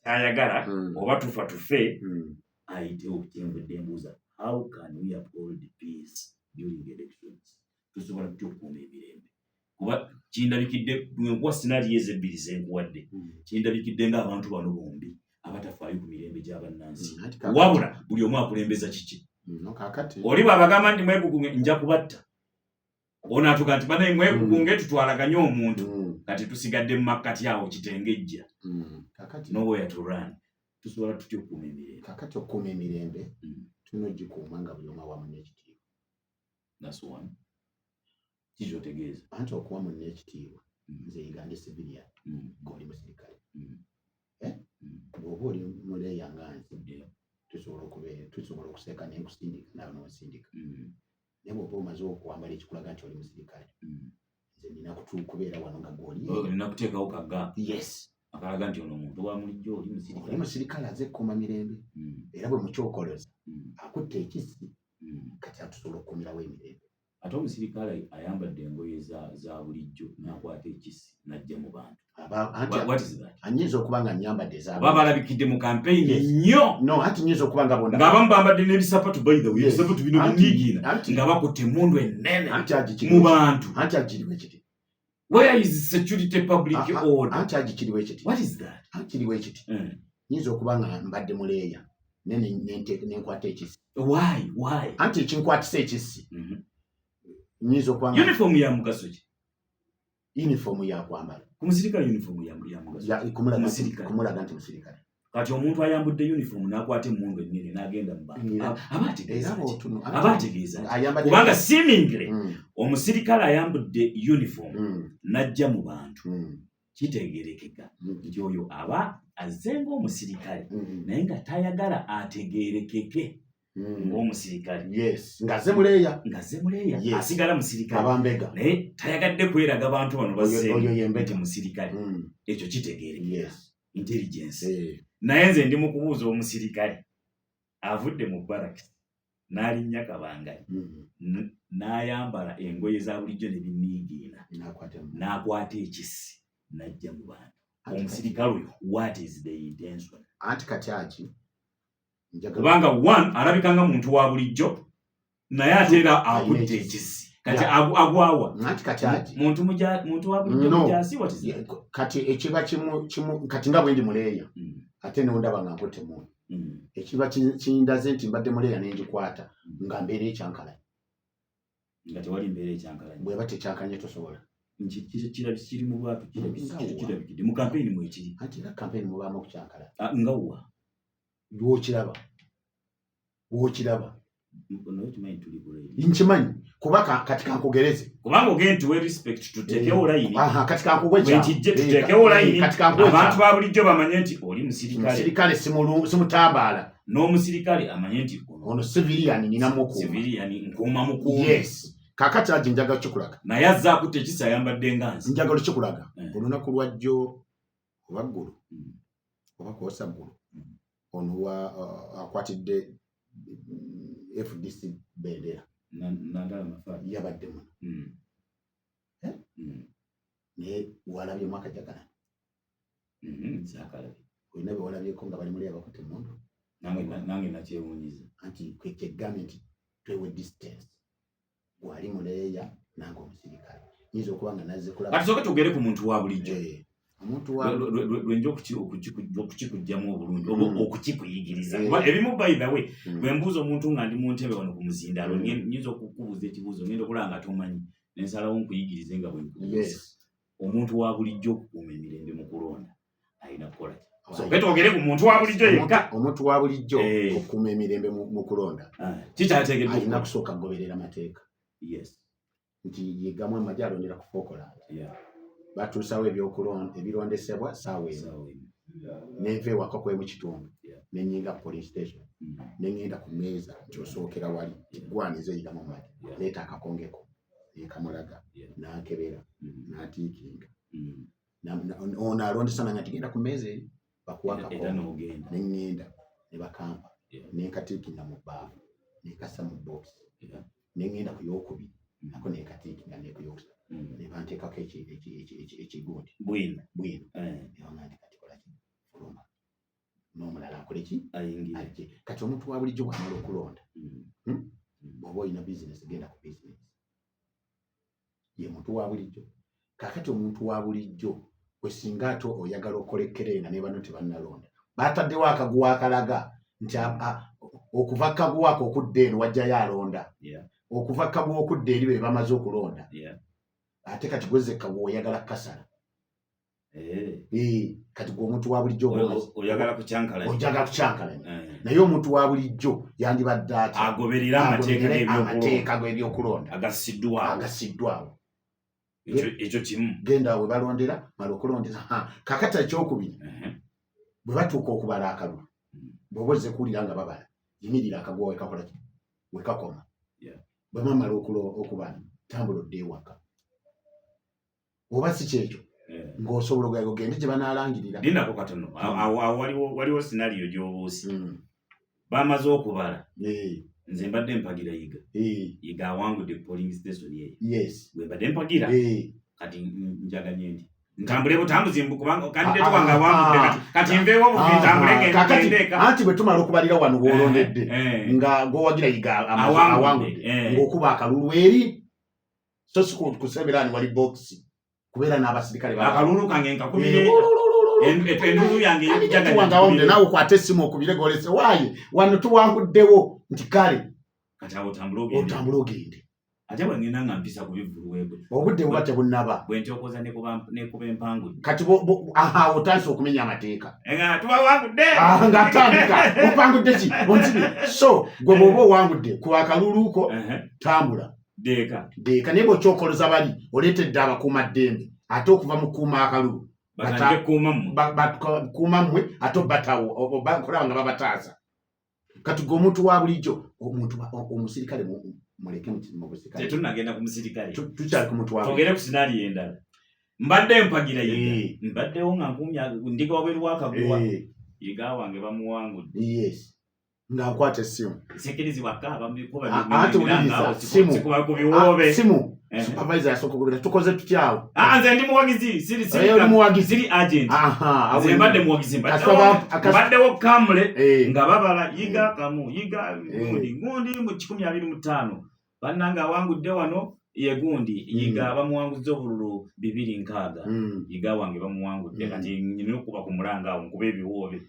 Kyayagala oba tufa tufe ayitewo. Kyenvudde mbuuza, how can we uphold peace during elections? Tusobola tutya okukuuma emirembe? Kuba kindabikidde, nkuwa scenario ezo ebbiri zenkuwadde, kindabikidde ng'abantu bano bombi abatafaayo ku mirembe gy'abannansi, wabula buli omu akulembeza kiki. Oli bw'abagamba nti mwegugunge, nja kubatta, ono atuga nti banaye mwegugunge, tutwalaganye omuntu. Kati tusigadde mu makkati awo kitengejja, nowhere to run. Tusobola tutya okukuuma emirembe? Kakati okukuuma emirembe, tulina ogikuuma nga buli omu awa munne ekitiibwa. That's one. Kiki otegeeza? Anti okuwa munne ekitiibwa, nze nga ndi civilian, gwe oli musirikale. Eh? Bw'oba oli muleeya nga nze, tusobola okuseeka nenkusindika, naawe nonsindika. Naye bw'oba omaze okwambala ekikulaga nti oli musirikale, nze nina kubeera wano nga gwoli. Olina kuteekawo kaga akalaga nti ono omuntu wa mulijjo, oli Oli musirikale. Musirikale aze kukuuma mirembe. Era bwe mukyokoloza, akutte ekissi. Kati atusobola okukuumirawo emirembe. Ate omusirikale ayambadde engoye za bulijjo n'akwata ekissi n'ajja mu bantu, Anti What is that? anyinza okuba nga nyambadde eza Oba balabikidde mu kampeyini Yes. nnyo, No, anti nyinza okuba nga bonna ng'abamu bambadde n'ebisapatu, by the way, ebisapatu bino biniigiina, nga bakutte emmundu ennene Anti mu bantu. Anti agiriwe kiti. Where is security, public order? Anti agikiriwe kiti. What is that? Akiriwe kiti. Nyinza okuba nga mbadde muleeya, nenkwata ekissi. Why? Anti ekinkwatisa ekissi, nyinza okuba nga Uniform ya mugaso ki? Uniform yakwambala. Ku musirikale uniform ya mugaso ki? Musirikale. Kumulaga nti musirikale. Kati omuntu ayambudde uniform n'akwata emmundu ennene n'agenda mu bantu, aba Era ategeeza ki? bw'otuno Aba ategeeza ki? ayambadde Kubanga seemingly omusirikale ayambudde uniform n'ajja mu bantu, kitegerekeka nti oyo aba azze ng'omusirikale, naye nga tayagala ategerekeke ng'omusirikale. Yes, ng'azze muleeya. Ng'azze muleeya. Asigala musirikale, Abambega. naye tayagadde kweraga bantu bano bazzeemu Oyo yembega. nti musirikale. Ekyo kitegerekeka, intelligence. Naye nze ndi mu kubuuza, omusirikale avudde mu barracks n'alinnya kabangali, n'ayambala engoye za bulijjo ne biniigiina, N'akwata emu. n'akwata ekissi n'ajja mu bantu, Anti omusirikale oyo, what is the intention? Anti kati aki njagala Kubanga one, alabika nga muntu wa bulijjo, naye ate era akutte Alina ekissi. Kati agwawa? Anti kati ati Muntu wa bulijjo No. mujasi, what is that? Kati ekiba kimu kati nga bwe ndi muleeya, ate nondaba nga nkutte muntu, ekiba kindaze nti mbadde muleeya nengikwata nga mbeera ekyankalanye. Nga tewali mbeera ekyankalanye. Bweba tekyankanye, tosobola. Kiri mu lwatu, Nga wa? kirabikidde mu kampeyini mwekiri. Anti era kampeyini mubaamu okukyankala. Ah, nga wa? Lwokiraba, wokiraba. Naye kimanyi tuli ku radio. Nkimanyi, kuba kati kankugereze. Kubanga ogende tuwe respect, tuteekewo layini. Aha, kati kankuwe. Bwekijje tuteekewo layini, Kati kankuwe. abantu ba bulijjo bamanye nti oli musirikale. Musirikale, simutambaala. N'omusirikale amanye nti ono Ono civilian, nina mukuuma. Civilian, nkuuma mukuumi. Yes, kakati agi njagala kikulaga. Naye azze akutte ekisa, ayambadde nga nze. Njagala kikulaga. Olunaku lwajjo oba ggulu, oba kwosa ggulu, ono wa akwatidde FDC bendera, Nandala Mafabi. Yabadde muno. Eh? Naye walabyemu akajagala? Saakalabye. Olina bye walabyeko nga bali muli abakutte emundu? Nange nakyewuunyiza. Anti kwekyegambye nti twewe distance, gwali muleeya nange omusirikale, nyinza okuba nga nazze kulaba. Kati sooke tugere ku muntu wa bulijjo. Eh, omuntu wa Lwenja okukikugjamu obulungi oba okukikuyigiriza. Kuba ebimu, by the way, bwe mbuuza omuntu nga ndi mu ntebe wano ku muzindaalo, nyinza okukubuuza ekibuuzo, ngenda okulaba nga tomanyi, nensalawo nkuyigirize nga bwe nkubuuza. Omuntu wa bulijjo okukuuma emirembe mu kulonda alina kukola ki? Sooke twogere ku muntu wa bulijjo yekka. Omuntu wa bulijjo okukuuma emirembe mu kulonda, Kikyateekeddwa alina okukola? kusooka kugoberera mateeka. Nti yegamu amagye alondera ku Falkland, batuusawo ebirondesebwa saawa emu. Saawa emu. Nenva ewaka kwemu kitundu, nenyinga polling station, neŋŋenda ku mmeeza nti osookera wali tigwaniza eyigamu amagye, leeta akakongeko, nekamulaga, nankebera, natiikinga. Ono alondesa nange nti genda ku mmeeza eri bakuwa Era akakonge. n'ogenda. Neŋŋenda ne bakampa, nenkatiikinga mu bbaafu, nenkassa mu bokisi, neŋŋenda ku yokubiri, nako nenkatiikinga, nekuyokusatu, ne banteekako ekigundi. Bwino. Bwino. Nebanga nti kati kola ki, fuluma. Akole ki? Ayingire. Ajje. Kati omuntu wa bulijjo bw'amala okulonda, bw'oba olina bizinesi, genda ku bizinesi. Ye muntu wa bulijjo. Kaakati omuntu wa bulijjo gwe singa ate oyagala okola ekkerere nga ne bano tebannalonda, bataddewo akaguwa akalaga nti okuva kaguwa ako okudda eno wajjayo alonda, okuva kaguwa okudda eri be bamaze okulonda. Ate kati gwezze kaguwa oyagala kukasala. Eh, kati gwe omuntu wa bulijjo oba Oyagala kukyankalanya. Oyagala kukyankalanya. Naye omuntu wa bulijjo yandibadde atya? Agoberera amateeka Agoberere g'ebyokulonda amateeka g'ebyokulonda agasiddwawo. Agasiddwawo. Ekyo kimu. Genda we balondera, mala okulondera. Ha, kakati ekyokubiri, bwe batuuka okubala akalulu, bw'oba ozze kuwulira nga babala, yimirira akaguwa wekakola ki, wekakoma. Bwe bamala okubala, tambula odde ewaka. Oba si kyekyo, ng'osobola ogende gye banaalangirira. Lindako katono. Awo waliwo scenario gy'obuusi. Bamaze okubala, nze mbadde mpagira Yiga. Yiga awangudde ku polling station eyo gwe mbadde mpagira. Kati njaganye nti ntambule butambuzi mbu kubanga candidate wange awangudde. Kati nveewo buvi, ntambule Kakati ngende eka. Anti bwe tumala okubalira wano w'olondedde, nga gwowagira Yiga Awangudde, awangudde, ng'okuba akalulu eri, so si kusembera ni wali box kubeera n'abasirikale Akalulu kange nkakubire endulu yange Candidate wange awangudde, naawe okwate essimu okubire golese waaye wano tuwanguddewo nti kale. Kati awo otambule ogende. Otambule ogende. Ate bwe ngenda nga mpisa ku bivvulu weegwe, Obudde buba tebunnaba. Bwe ntyokoza nekuba empangudde. Kati aha, otandise okumenya amateeka. Nga tubawangudde. Ah, ng'atandika opangudde ki onzibi. So gwe bw'oba owangudde ku akaluluko, tambula. Deeka. Deeka. Naye bw'okyokoloza bali oleetedde abakuumaddembe ate okuva mu kukuuma akalulu. Batandike kuuma mmwe. Kuuma mmwe ate obatawo okulaba nga babataasa. Kati gwe omuntu wa bulijjo, omuntu omusirikale muleke mu busirikale. Tetunnagenda ku musirikale. Tukyali ku muntu wa bulijjo. Twogere ku scenario endala. Mbadde mpagira Yiga. Mbaddewo nga nkuumya ndiga wabweru w'akaguwa. Yiga wange bamuwangudde. Yes, nga nkwata essimu. Nsikirizibwa kaaba mubikuba. Anti wuliriza, simu. Sikuba ku biwoobe. Ah, simu. Supervisor yasooka okugobera, tukoze tutyawo? Ah, nze ndi muwagizi, siri siri Eh, oli muwagizi. Siri agent. Aha, nze awo mbadde muwagizi, mbaddewo kamule nga babala Yiga kamu, Yiga gundi gundi mu 125, bannange awangudde wano ye gundi. Yiga bamuwanguzza obululu 260. Yiga wange bamuwangudde. Kati nyina okuba ku mulanga awo nkuba ebiwoobe.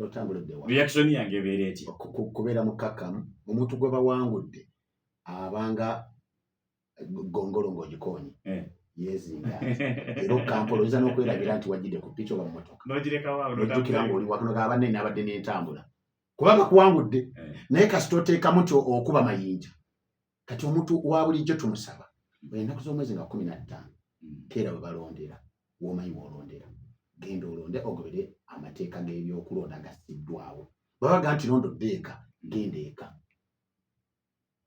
Otambula odde wa? Reaction yange ebeera etya? Kubeera mukkakkamu. Omuntu gwe bawangudde abanga gongolo ng'ogikoonye, yeezinga era okkampola. Oyinza n'okwerabira nti wajjidde ku piki oba mu motoka. N'ogirekawo awo. Nojjukira ng'oli wano ga banne n'abadde n'entambula kuba bakuwangudde. Naye kasita oteekamu nti okuba mayinja. Kati omuntu wa bulijjo tumusaba ennaku z'omwezi nga 15, keera we balondera, w'omanyi w'olondera, genda olonde, ogobere amateeka g'ebyokulonda gasiddwawo. Babaga nti londo odde eka, genda eka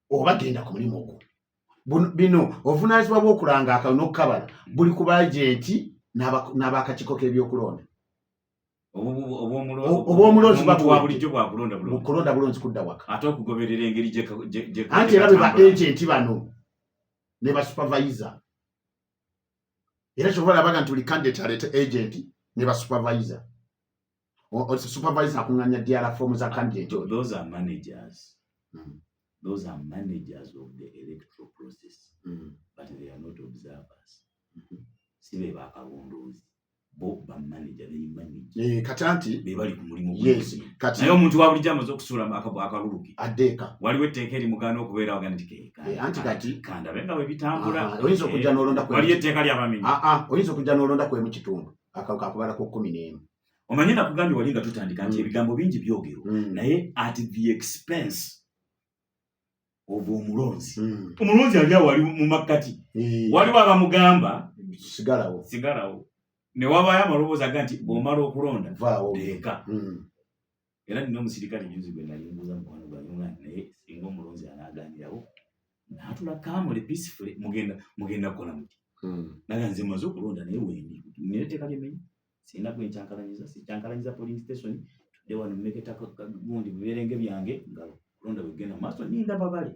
oba genda ku mulimu ogwo. Bino obuvunaanyizibwa bw'okulanga akalulu n'okukabala buli ku baagenti n'abakakiiko k'ebyokulonda. Obw'omulonzi Omuntu wa babuwedde. bulijjo bwakulonda bulonzi. Kulonda bulonzi, kudda waka. Ate okugoberera engeri Anti era be ba gye agenti bano ne ba supervisor. Era kyova olabaga nti buli candidate aleete agent ne ba supervisor. Supervisor akuŋŋanya DR form za candidate oyo. Those are managers. Those are managers of the electoral process, but they are not observers. Si be bakabondoozi, bo ba manager, they manage. Eh, kati anti Be bali ku mulimu. Yes, kati Naye omuntu wa bulijjo amaze okusuula akalulu ke, adde eka. Waliwo etteeka erimugaana okubeera waga nti Eh, anti kati kandabe nga bwe bitambula. Aha, oyinza okujja n'olonda Waliyo etteeka lyabamenyi. Ah, ah, oyinza okujja n'olonda kwemu kitundu, akalulu kakubalako 11. Omanyi nakugambye wali nga tutandika nti ebigambo bingi byogerwa, naye at the expense of omulonzi. Omulonzi ali awo, ali mu makkati. Waliwo abamugamba Sigalawo. Sigalawo, ne wabaayo amaloboozi aga nti bw'omala okulonda, Vaawo. Leeka. Era nina omusirikale juzi gwe nali mbuuza, mukwano gwange, nga naye singa omulonzi anaaganirawo n'atula kamule peacefully, mugenda kukola muti? Naga nze maze okulonda, naye wendi nina etteeka lyemenyi, sirina gwe nkyankalanyiza, sikyankalanyiza polling station, tudde wano mmeketa gundi biberenge byange nga kulonda bwegenda mu maaso, ninda babale.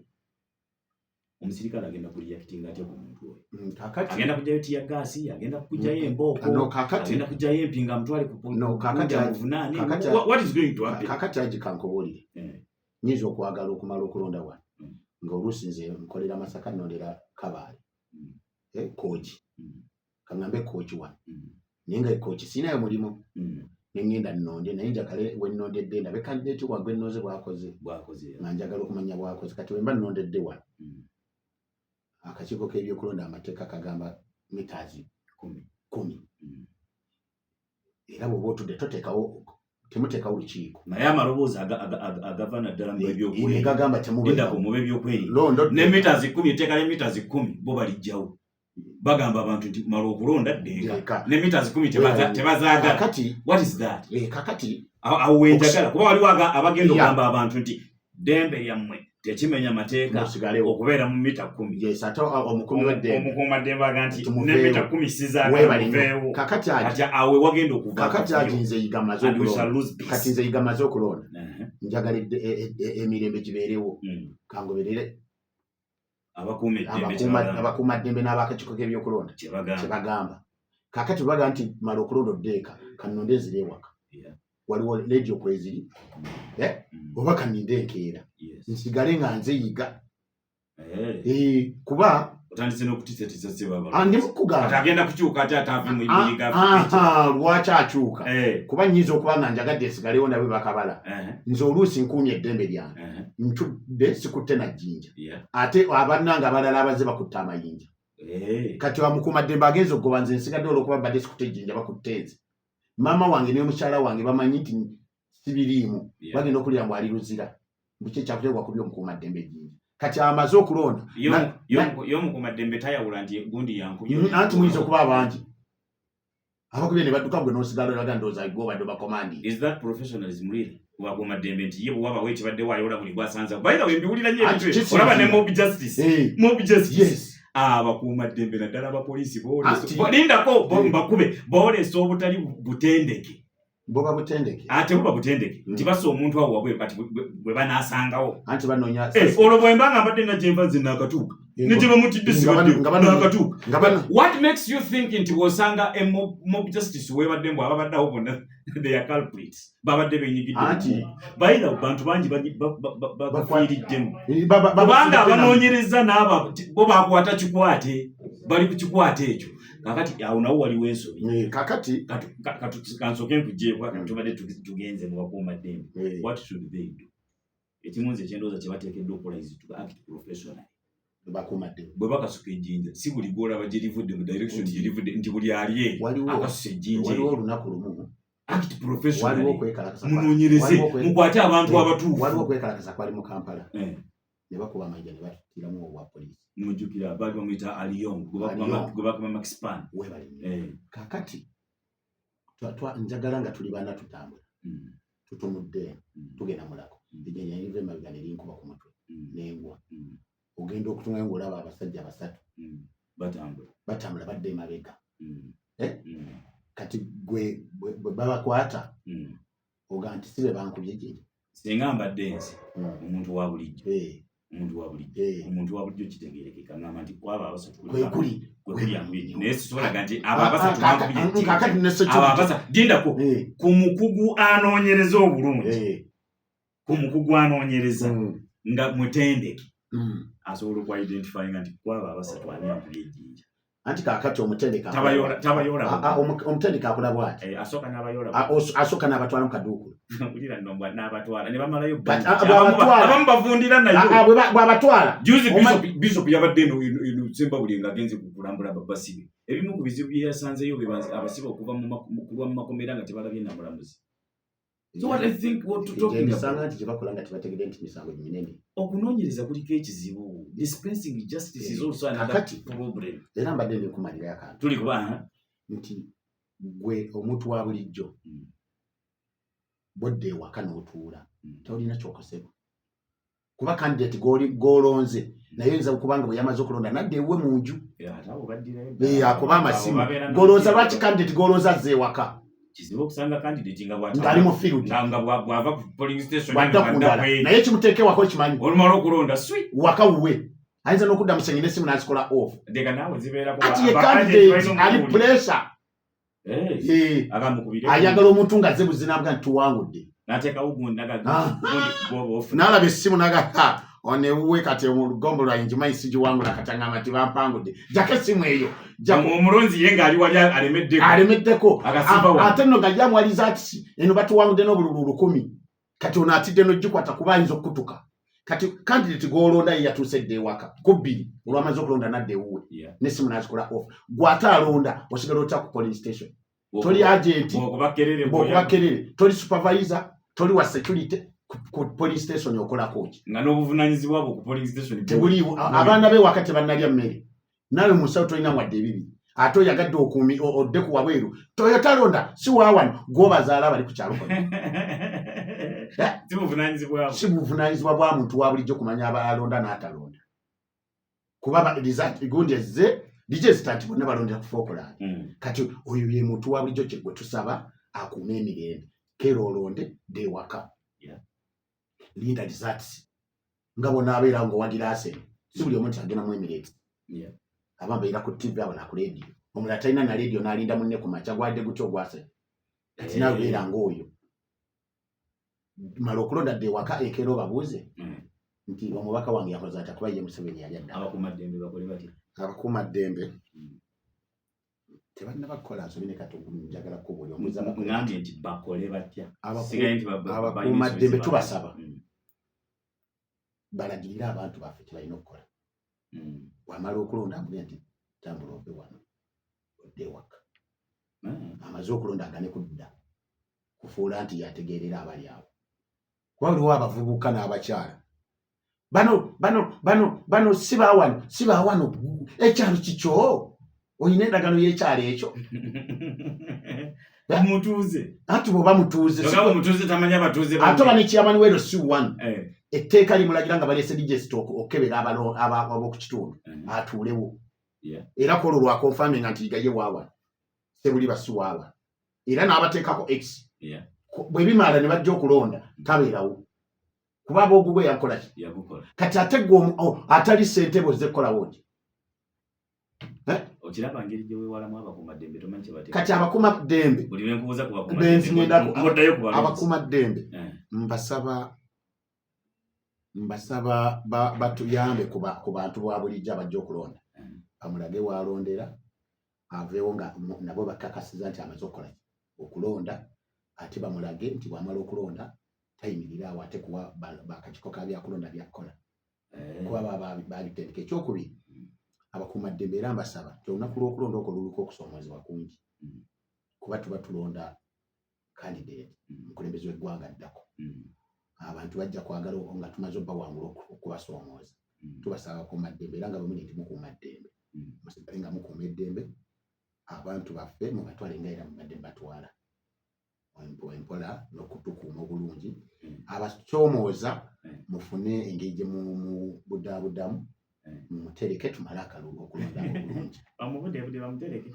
Omusirikale agenda kureactinga atya ku muntu oyo? Kakati Agenda kujjayo tear gas, agenda kujjayo embooko, no, kakati agenda kujjayo empinga amutwale ku No, kakati amuvunaane. kakati What is going to happen? Kakati agi kankubuulire. Nyinza okwagala okumala okulonda wano, nga oluusi nze nkolera Masaka, nnondera Kabaale, Kooki, kaŋŋambe Kooki wano, naye nga Kooki siinayo mulimu, neŋŋenda nnonde, naye njagale we nnondedde ndabe candidate wange ennonze bw'akoze. Bwakoze. Nga njagala okumanya bw'akoze. Kati bwe mba nnondedde wano, akakiiko k'ebyokulonda, amateeka kagamba meters 10. 10. Era bw'oba otudde toteekawo, temuteekawo lukiiko. Naye amaloboozi agava naddala mu Ne bebyokwerinda, gagamba lindako, temubeerawo. Mu bebyokwerinda, Londo. Ne meters 10, etteeka lya meters 10 bo balijjawo. Bagamba abantu nti mala okulonda, ddeeka. Ddeeka. Ne meters 10 Weewaawo. tebazaagala. Kakati What is that? Kakati Awo wenjagala, kuba waliwo abagenda okugamba abantu nti ddembe lyammwe, tekimenya mateeka musigalewo okubeera mu mita 10. Yes, ate omukuumi w'eddembe Omukuumaddembe aga nti Tumuveewo. ne mita 10 sizaagala, Weebale nnyo. muveewo. Kakati agi Kati awo wagenda okuva Kakati agi nze Yiga maze and we shall okulonda. lose peace. Kati nze Yiga maze okulonda, njagala emirembe gibeerewo. Kangoberere Abakuuma eddembe kyebagamba. Abakuumaddembe n'abakakiiko k'ebyokulonda Kyebagamba. Kyebagamba. Kakati bwe nti mala okulonda oddeeka, kannonde nzire ewaka, waliwo leediyo kweziri, oba kanninde enkeera, nsigale nga nze Yiga. Kuba Otandise n'okutiisatiisa seba. Ah, ndi Kati mukugamba. Agenda kukyuka ate ave mu Ah, Yiga. aha, lwaki akyuka? Kuba nnyinza okuba nga njagadde nsigalewo ndabe bakabala. Nze oluusi nkuumye eddembe lyange, ntudde sikutte na jjinja, ate abannange abalala abazze bakutte amayinja. Kati wamukuumaddembe agenza okugoba nze nsigadde, olwokuba badde sikutte ejjinja bakutte nze. Maama wange ne mukyala wange bamanyi nti sibiriimu. Bagenda okulira mbu ali Luzira, mbuki ekyakuteekwa kubya omukuumaddembe ejjinja. Kati amaze okulonda Y'omukuumaddembe tayawula nti gundi yankubye. Anti muyinza okuba abangi abakubye ne badduka, gwe n'osigala olaga ndowooza gwe obadde obakomandi. Is that professionalism really? Kubakuumaddembe nti ye bwe wabawo ekibaddewo ayola buli gwasanza. By the way, mbiwulira nnyo Anti ebintu ebyo. kisinziira. Olaba ne mob justice, mob justice, abakuumaddembe naddala abapoliisi lindako, mbakube, boolesa obutali butendeke. Buba butendeke. Ate buba butendeke nti bassa omuntu awo wabweru, kati bwe banaasangawo. Anti banoonya Olwo bwe mba nga mbadde najjenva nze naakatuuka ne gye bamutidde, sibaddewo naakatuuka. Nga bano What makes you think nti bw'osanga a mob justice weebadde mbu ababaddeawo bonna they are culprits, babadde benyigidde? Anti Bayira bantu bangi bafiiriddemu kubanga abanoonyereza n'abo bo bakwata kikwate, bali ku kikwate ekyo. Kakati awo nawo waliwo ensobi. Kakati Kansooke nkugyeeko, tubadde tugenze mu bakuumaddembe. What should they do? Ekimu nze ekyendowooza kye bateekeddwa okukola is to act professionally. Bakuumaddembe Bwe bakasuka ejjinja, si buli gwolaba gye livudde, mu direction gye livudde, nti buli ali eri akasusa ejjinja Waliwo eryo. olunaku lumu Act waliwo professionally. okwekalakasa Munoonyereze, mukwate abantu waliwo abatuufu. okwekalakasa kwali mu Kampala, ne bakuba amayinja ne batuttiramu obwa poliisi. Mujjukira baali bamuyita Aliyong, Aliyong. gwe bakuba Maxpan. Weebale nnyo. Kakati njagala nga tuli bana tutambula, tutunudde, tugenda Mulako, ejjinja ne liva emabega ne linkuba ku mutwe, nengwa. Ogenda okutungayo ng'olaba abasajja basatu Batambula. Batambula badda emabega. Kati gwe bwe babakwata, oga nti si be bankubye ejjinja? Singa mbadde nze omuntu wa bulijjo, omuntu wa bulijjo, omuntu wa bulijjo kitegeerekeka ngamba nti kwabo abasatu Kwe kuli kwe kuli ankubye, naye sisobolaga nti abo abasatu bankubye ejjinja. Kakati ne Abo security abasatu, lindako, ku mukugu anoonyereza obulungi, ku mukugu anoonyereza nga mutendeke, asobola okuidentifyinga nti kwabo abasatu ani ankubye ejjinja. Anti kakati omutendeke Tabayoola. Omutendeke akola bw'ati. Asooka n'abayoola. Asooka n'abatwala mu kaduukulu. Wulira nno, mbwa n'abatwala ne bamalayo. Kati, Abamu bw'abatwala- abamu bavundira nayo. Bw'abatwala Juzi Bishop yabadde eno Sembabule ng'agenze ku kulambula basibe. Ebimu ku bizibu bye yasanzeyo bye abasibe okuva mu kulwa mu makomera nga tebalabye na mulamuzi. So what I think, what to talking about. Emisango nti gye bakola nga tebategedde nti misango minene. Okunoonyereza kuliko ekizibu. Dispensing justice is also another Kakati. problem. Era mbadde ndikumalirayo akantu Tuli kuba aha. nti gwe omuntu wa bulijjo, bwodda ewaka n'otuula, tolina kyokosebwa, kuba candidate gw'olonze naye oyinza okubanga bwe yamaze okulonda nadda ewuwe mu nju. Ate abo baddirayo. Akuba amasimu. Abo babeera Golooza lwaki candidate gw'olonze azza ewaka? Kizibu okusanga candidate nga ng'ali mu field. Nga bw'ava ku polling station bw'adda ku bw'adda ndala, kweri. Naye kimuteeka ewaka okimanyi. Olumala okulonda swi. Waka wuwe. Ayinza n'okudda mu kisenge n'essimu n'azikola off. Ndeka naawe zibeerako. Ati ye ba agent candidate balina ali omukuwulira. pressure. Eh, agamukubire. Ayagala omuntu nga azze buzinaabwa nti tuwangudde. N'ateekawo gundi naga Ah. gundi gwoba ofuna. N'alaba essimu naga ono ewuwe kati olugombo lwange ngimanyi sigiwangula, kati aŋŋamba nti bampangudde, jjako essimu eyo, jjako. Omulonzi ye ng'ali wali alemeddeko. Alemeddeko. Akasimba wano. Ate nno nga ye amuwaliza ati eno batuwangudde n'obululu 1000, kati ono atidde n'ogikwata kuba ayinza okukutuka. Kati candidate gw'olonda ye yatuuse dda ewaka ku 2, olwamaze okulonda n'adda ewuwe n'essimu n'azikola off. Gw'ate alonda osigala otya ku polling station? Toli agent. Bw'okuba kerere. Bw'okuba kerere, toli supervisor, toli wa security ku polling station, okolako ki? Nga n'obuvunaanyizibwa bwo ku polling station tebuliiwo. Abaana be waka tebannalya mmere, naawe mu nsawo tolina wadde ebibiri, ate oyagadde okuumi odde ku wabweru. Toyo talonda si waawano gw'obazaala bali ku kyalo kono. Si buvunaanyizibwa bwo. Si buvunaanyizibwa bwa muntu wa bulijjo kumanya aba alonda n'atalonda, kuba result gundi ezze register nti bonna balondera ku Falkland. Kati oyo ye muntu wa bulijjo kye gwe tusaba akuume emirembe. Keera olonde, dda ewaka, linda results nga bonaabeera ng'owagira Arsenal. Si buli omu nti agenda mu Emirates. Aba babeera ku TV, abo na ku radio. Omulala talina na radio, n'alinda munne ku makya gwadde gutya ogwa Arsenal. Kati naawe beera ng'oyo, mala okulonda, dda ewaka, enkeera obabuuze nti omubaka wange yakoze atya, kuba ye Museveni yali adda. Abakuumaddembe bakole batya? Abakuumaddembe tebannaba kukola nsobi, ne kati njagala kubuulira omuza. Ŋŋambye nti bakole batya? Sigaye nti Abakuumaddembe balina tubasaba balagirire abantu baffe kye balina okukola. Bw'amala okulonda amugende nti tambula ove wano odde ewaka. Amaze okulonda agane kudda kufuula nti yategeerera abali awo, kuba waliwo abavubuka n'abakyala bano bano bano bano si baawano, si baawano. Ekyalo kikyo? Olina endagano y'ekyalo ekyo? Mutuuze. Anti bw'oba mutuuze Ogamba omutuuze tamanya abatuuze ate banne. oba ne chairman wero si one. Etteeka limulagira nga baleese register okukebera ab'oku kitundu atuulewo. Era kwolwo lwakonfaminga nti Yiga ye waawa, Sebuliba si waawa, era n'abateekako x. Bwe bimala ne bajja okulonda tabeerawo, kuba aboogugwe yakola ki? Yagukola. Kati ate gwe atali ssentebe ozze kukolawo ki? Okiraba ngeri gye weewalamu abakuumaddembe, tomanyi kye bateeka. Kati abakuuma ddembe Buli lwe nkubuuza ku Benzi bakuumaddembe ngoddayo ku balonzi. Abakuuma ddembe mbasaba batuyambe ku bantu ba bulijjo abajja okulonda. Bamulage waalondera, aveewo nga nabo bakakasiza nti amaze okukola ki? Okulonda. Ate bamulage nti bw'amala okulonda tayimirira awo ate kuwa bakakiiko ka byakulonda byakukola, kuba baba babitendeka. Ekyokubiri, abakuumaddembe era mbasaba nti olunaku lw'okulonda okwo luliko okusoomoozebwa kungi, kuba tuba tulonda candidate omukulembeze w'eggwanga addako. Abantu bajja kwagala nga tumaze obbawangula okubasoomooza. Tubasaba abakuumaddembe era nga bwe muli nti mukuuma ddembe, musigale nga mukuuma eddembe, abantu baffe mubatwale nga era mubadde mubatwala empola n'okutukuuma obulungi. Abasoomooza mufune engeri gye mubudaabudamu, mumutereke tumale akalulu okulonda obulungi. Bamubuddeebudde bamutereke.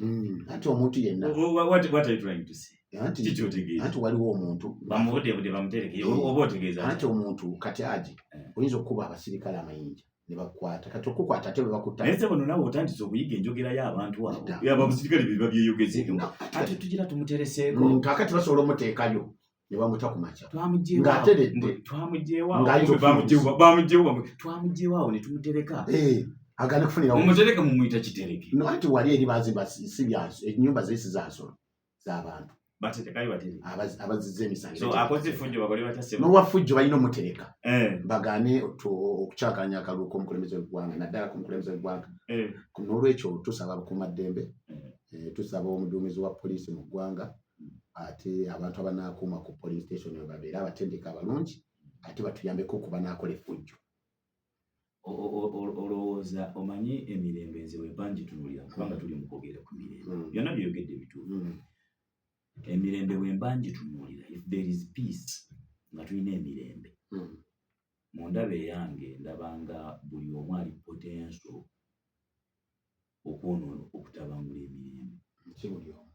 Anti omuntu yenna What are you trying to say? Anti Kiki otegeeza? Anti waliwo omuntu Bamubuddeebudde bamutereke, oba otegeeza ki? Anti omuntu kati agi oyinza okukuba abasirikale amayinja ne bakukwata, kati okukwata ate bwe bakutta Naye sebo naawe otandise okuyiga enjogera y'abantu abo. Nedda. Abo abasirikale be babyeyogeza. No, ate tugira tumutereseeko. Kakati basobola omuteekayo ne bamuta ku makya Twamugyewo. Ng'ateredde. Twamugyewo awo. Ng'ayinza okufuna Bamugyewo, twamugyewo awo ne tumutereka. Eh, agane kufunirawo. Mumutereke mumuyita kitereke. No, anti wali eri bazimba si bya ennyumba zesi za nsolo, z'abantu. Baterekayo batereke. Abazizza emisango. So akoze effujjo bakole batya sebo? N'owafujjo balina omutereka, bagaane okukyakanya akalulu k'omukulembeze w'eggwanga, naddala k'omukulembeze w'eggwanga. N'olwekyo tusaba abakuumaddembe, tusaba omuduumizi wa poliisi mu ggwanga, ate abantu abanaakuuma ku polling station we babeere abatendeka abalungi, ate batuyambeko okuba naakola effujjo. Olowooza omanyi emirembe nze wemba ngitunuulira, kubanga tuli mu kwogera ku mirembe, byonna byeyogedde bituufu. Emirembe bwemba ngitunuulira, if there is peace, nga tulina emirembe, mu ndaba eyange ndabanga buli omu ali potential okwonoona, okutabangula emirembe. Si buli omu,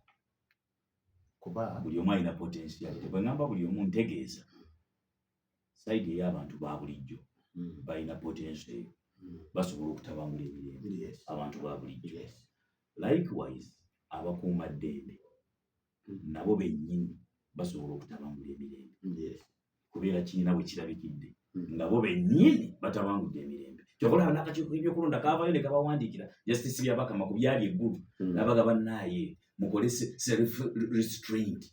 kuba Buli omu alina potential. Bwe ngamba buli omu, ntegeeza side ey'abantu ba bulijjo balina potential eyo. Basobola okutabangula emirembe abantu ba bulijjo. Likewise, abakuumaddembe nabo bennyini basobola okutabangula emirembe, kubeera kiina bwe kirabikidde nga bo bennyini batabangudde emirembe. Kyova olaba n'akakiiko k'ebyokulonda kaavayo ne kabawandiikira Justice Byabakama ku byali eggulu, n'abaga bannaaye mukole self restraint,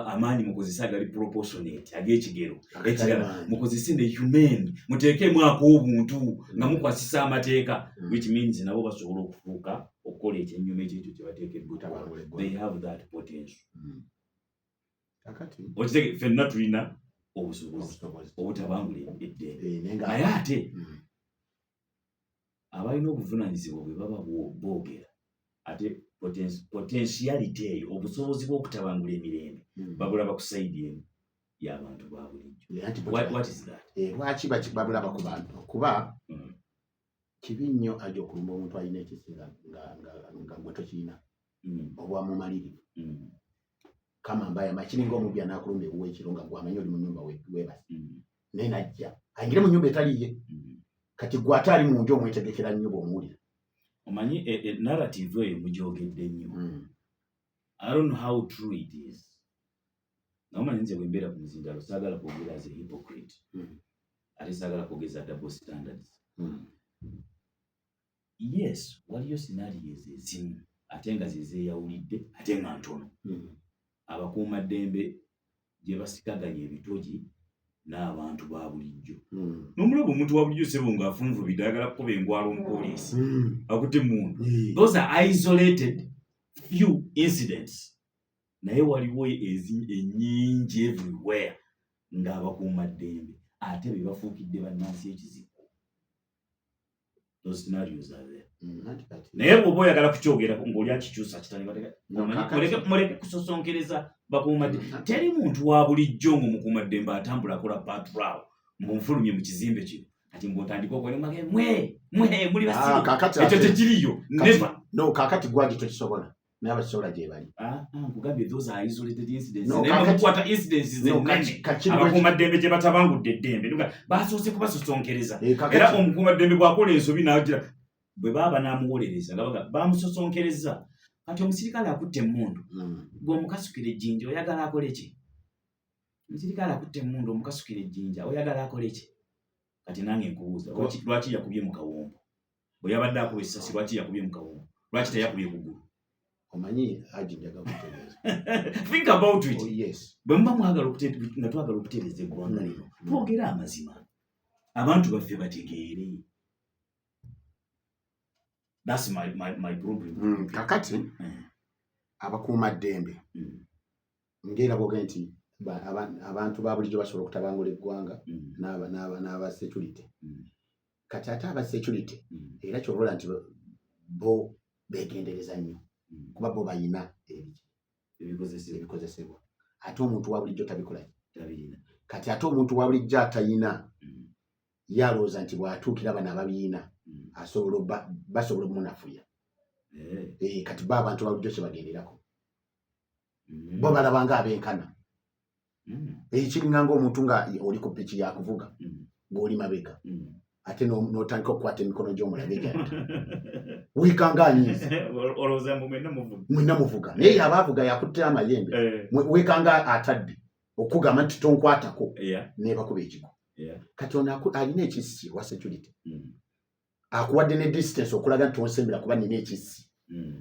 amaanyi mukozese agali proportionate, ag'ekigero. Ekirala, mukozese ne humane, muteekemu ak'obuntu nga mukwasisa amateeka, which means nabo basobola okufuuka okukola ekyennyuma ekyekyo kye bateekeddwa. They have that potential. Okitege, ffenna tulina obusobozi obutabangula eddembe, naye ate abalina obuvunaanyizibwa bwe baba boogera, ate potentiality eyo, obusobozi bw'okutabangula emirembe, babulaba ku side emu y'abantu ba bulijjo. What is that? Lwaki babulaba ku bantu? Kuba kibi nnyo aja okulumba omuntu alina ekisi nga gwe tokirina, obwa mumalirivu. Kama mbaye kiringa omubbi anaakulumba ewuwa ekiro nga gwamanyi oli mu nyumba weebase, naye najja ayingire mu nyumba etaliye. Kati gwe ate ali mu nju omwetegekera nnyo bw'omuwulira. Omanyi narrative eyo mugyogedde nnyo. I don't know how true it is. Naye omanyi, nze bwe mbeera ku muzindalo saagala kwogera as a hypocrite, ate saagala kwogeza double standards. Yes, waliyo scenarios ezimu ate nga zezeeyawulidde ate nga ntono, abakuumaddembe gye basikaganya ebitogi n'abantu ba bulijjo. N'omulaba omuntu wa bulijjo sebo ng'afunvubidde ayagala kukuba engwala omupoliisi akutte emundu. Those are isolated few incidents, naye waliwo ennyingi everywhere ng'abakuumaddembe ate be bafuukidde bannansi ekizibu. Those scenarios are there. Naye bw'oba oyagala kukyogerako ng'oli akikyusa kitali, muleke kusosonkereza bakuumaddembe. Teri muntu wa bulijjo ng'omukuumaddembe atambula akola patrol mbunfulumye mu kizimbe kino, kati mbwotandika okolemage mwe mwe muli basiru. Ekyo tekiriyo, never. No, kakati gwagi tokisobola, naye abakisobola gye bali. Nkugambye, those are isolated incidents, naye mukwata incidents zenene abakuumaddembe gye batabangudde eddembe, basoose kubasosonkereza. Era omukuumaddembe bw'akola ensobi n'agira bwe baaba n'amuwolereza nga baga bamusosonkereza. Kati omusirikale akutte emmundu, gwe omukasukira ejjinja, oyagala akole ki? Omusirikale akutte emmundu, omukasukira ejjinja, oyagala akole ki? Kati nange nkubuuza, lwaki yakubye mu kawompo? Bwe yabadde akuba essasi, lwaki yakubye mu kawompo? Lwaki teyakubye kugulu? Omanyi aji njaga kutegeeza. Think about it. Oh, yes. Bwe muba mwagala, nga twagala okutereeza eggwanga lino, twogere amazima, abantu baffe bategeere. That's my problem. Kakati abakuumaddembe, ngaera bwoge nti abantu ba bulijjo basobola okutabangula eggwanga n'aba security. Kati ate aba security era kyobola nti bo begendereza nnyo, kuba bo bayina ebikozesebwa, ate omuntu wa bulijjo tabikola. Kati ate omuntu wa bulijjo atayina, ye alowooza nti bw'atuukira bano ababiina asobola basobola okumunafuya. Kati bo abantu ba bulijjo kyebagenderako, bo balabanga abenkana. Kiringa nga omuntu nga oli ku piki yakuvuga, ng'oli mabega, ate n'otandika okukwata emikono gy'omulabe gyadda, weekanga anyiiza. Olowooza mbu mwenna muvuga. Mwenna muvuga, naye yaba avuga yakutte amayembe. Weekanga atadde okugamba nti tonkwatako, nebakuba ekigo. Kati ono alina ekissi wa security, akuwadde ne distance okulaga nti tonsembera kuba nina ekissi,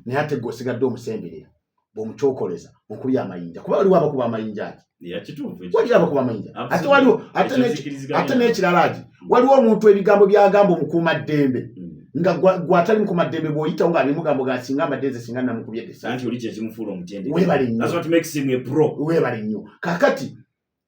naye ate gwe osigadde omusemberera, bw'omukyokoleza okubya amayinja, kuba waliwo abakuba amayinja agi. Yeah, kituufu. Waliwo abakuba amayinja, ate waliwo ate Ekyo nzikiriziganya. Ate n'ekirala agi, waliwo omuntu ebigambo byagamba omukuumaddembe, nga gw'atali mukuumaddembe bw'oyitawo nga bimugambo ga singa mbadde nze singa namukubye essasi. Anti oli kyekimufuula omutendeke. Weebale nnyo. That's what makes him a pro. Weebale nnyo. Kaakati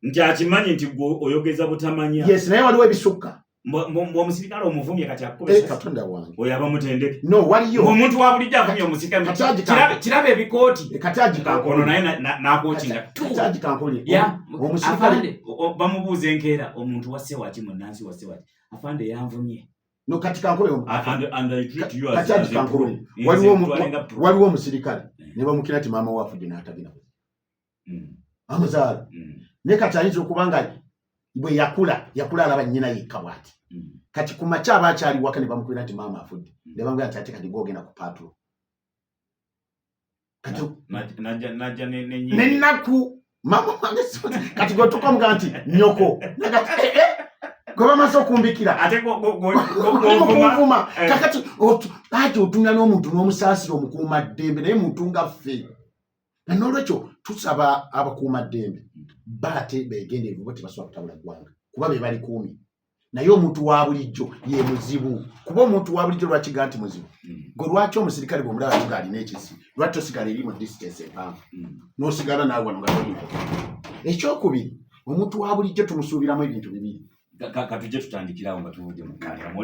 nti akimanyi nti gwe oyogeza butamanya. Yes, naye waliwo ebisukka. Mbu omusirikale omuvumye kati akuba Eh, essasi. Katonda wange. Oyo aba mutendeke. No, waliyo Omuntu wa bulijjo avumye omusirikale, Kati agi kiraba ebikooti. Kati agi ono naye n'akookinga. Kati agi kankuli Ya, omusirikale afande, bamubuuza enkeera, omuntu wasse waki, munnansi wasse waki? Afande yanvumye. No, kati kankule And I treat you as, kati agi as a pro. kankule Nze waliwo ntwale nga pro. Waliwo omusirikale ne bamukira nti maama we afudde n'atagenda amuzaala, naye kati ayinza okuba nga bwe yakula yakula alaba nnyina yekka bw'ati. Kati ku makya aba akyali waka ne bamukubira nti maama afudde, ne bamugamba nti ate kati gwogenda ku patrol. Kati Najja nennaku, mama wange kati gwetuka omugaa nti nyoko nagati eh, eh, gwe bamaze okumbikira ate kunvuma. Kakati ati otunga n'omuntu n'omusaasira omukuumaddembe, naye muntu nga ffe. Nolwekyo tusaba abakuumaddembe baate begenderevu, bo tebasobola kutabula ggwanga kuba be balikuumi, naye omuntu wa bulijjo ye muzibu. Kuba omuntu wa bulijjo lwakiga nti muzibu? Gwe lwaki omusirikale bwomulaba nga alina ekisi, lwaki tosigala eri mu distance empanvu, n'osigala naawe wano nga tolinayo? Ekyokubiri, omuntu wa bulijjo tumusuubiramu ebintu bibiri. Katujje tutandikirawo nga tuvudde mu kamera.